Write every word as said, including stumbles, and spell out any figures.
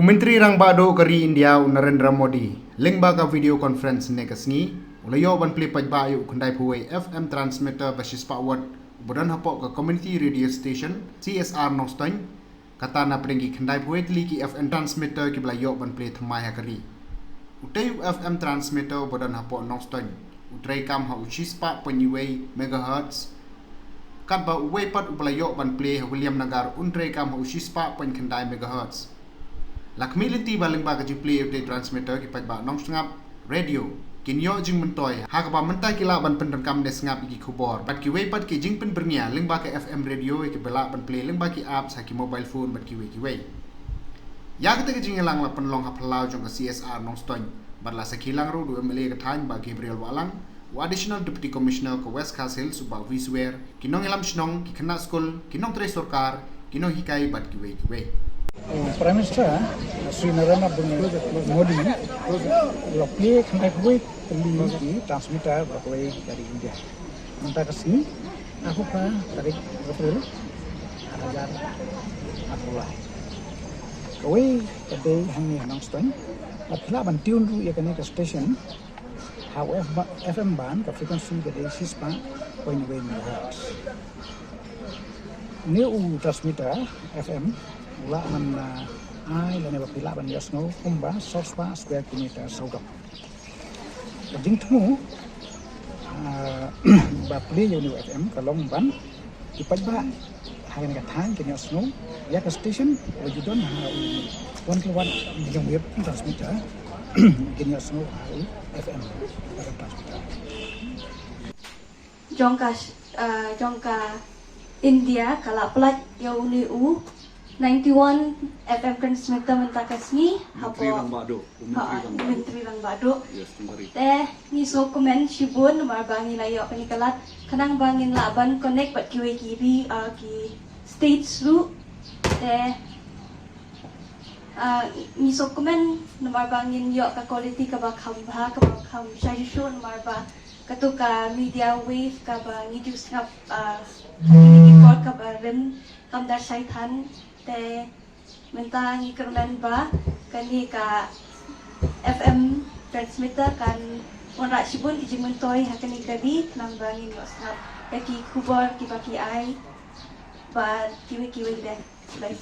U Myntri Rangbah Duh ka ri India u Narendra Modi lyngba ka video conference ne ka sngi u la ïoh ban plie paidbah ïa u khyndai phew wei F M transmitter ba shispah watt uba don hapoh ka Community Radio Station C S R Nongstoiñ. Kata na pdeng ki khyndai phew wei tylli ki F M transmitter kiba la ïoh ban plie thymmai ha ka ri. Utei u F M transmitter uba don hapoh Nongstoiñ u treikam ha u shispah point wei megahertz. Katba uwei pat uba la ïoh ban plie ha Williamnagar un treikam ha u shispah point khyndai megahertz. La khmih lynti ba lyngba ka jingplie ïa utei transmitter ki paidbah nongsngap radio kin ïoh jingmyntoi ha kaba mynta ki lah ban pyndonkam ne sngap ïa ki khubor bad kiwei pat ki jingpynbyrngia lyngba ka F M radio ïa kiba lah ban plie lyngba ki apps ha ki mobile phone bad kiwei kiwei. Ïa kata ka jingïalang la pynlong ha phyllaw jong ka C S R Nongstoiñ bad la sakhi lang ruh da u M L A ka thaiñ Bah Gabriel Wahlang, u Additional Deputy Commissioner ka West Khasi Hills u Bah V Swer, ki nongïalam shnong, ki khynnah skul, ki nongtrei sorkar, ki nonghikai bad kiwei kiwei. Prime Minister Shri Narendra Modi u la plie khyndai phew wei tylli ki transmitter ba kawei ka ri India. Mynta ka sngi, arphew phra tarik April, ar hajar arphew lai. Kawei ka dei hangne ha Nongstoiñ, la phi lah ban tune ruh ïa kane ka station ha u F ba-, F M band, ka frequency ka dei shispah point wei megahertz. Une u transmitter F M u lah ban, ah, ai lane ba phi lah ban ïohsngew kumba saw spah square kilometer sawdong. Ka jingthmu, ah, ba plie ïa une u F M ka long ban ki paidbah ha kane ka thaiñ kin ïohsngew ïa ka station ba ju don ha u one kilowatt medium wave transmitter, kin ïohsngew ha u F M, F M transmitter. Jong ka, ah, jong ka India ka la plie ïa une u ninety-one F M transmitter mynta ka sngi. Myntri hapoh Rangbah Duh, u Myntri Rangbah Duh. Myntri Rangbah Duh. Yes, Myntri. Te ngi sngewkmen shibun namar ba ngi la ïoh kane ka lad khnang ba ngin lah ban connect bad kiwei ki ri, ah, ki states ruh. Te, ah, ngi sngewkmen namar ba ngin ïoh ka quality kaba kham bha, kaba kham shai shuh namar ba kato ka media wave kaba ngi ju sngap, ah, kaba rim kam da shai than. Te mynta ngi kyrmen ba kane ka F M transmitter kan wanrah shibun ki jingmyntoi ha kane ka ri khnang ba ngin ïoh sngap ïa ki khubor kiba ki ai bad kiwei kiwei de. Bye.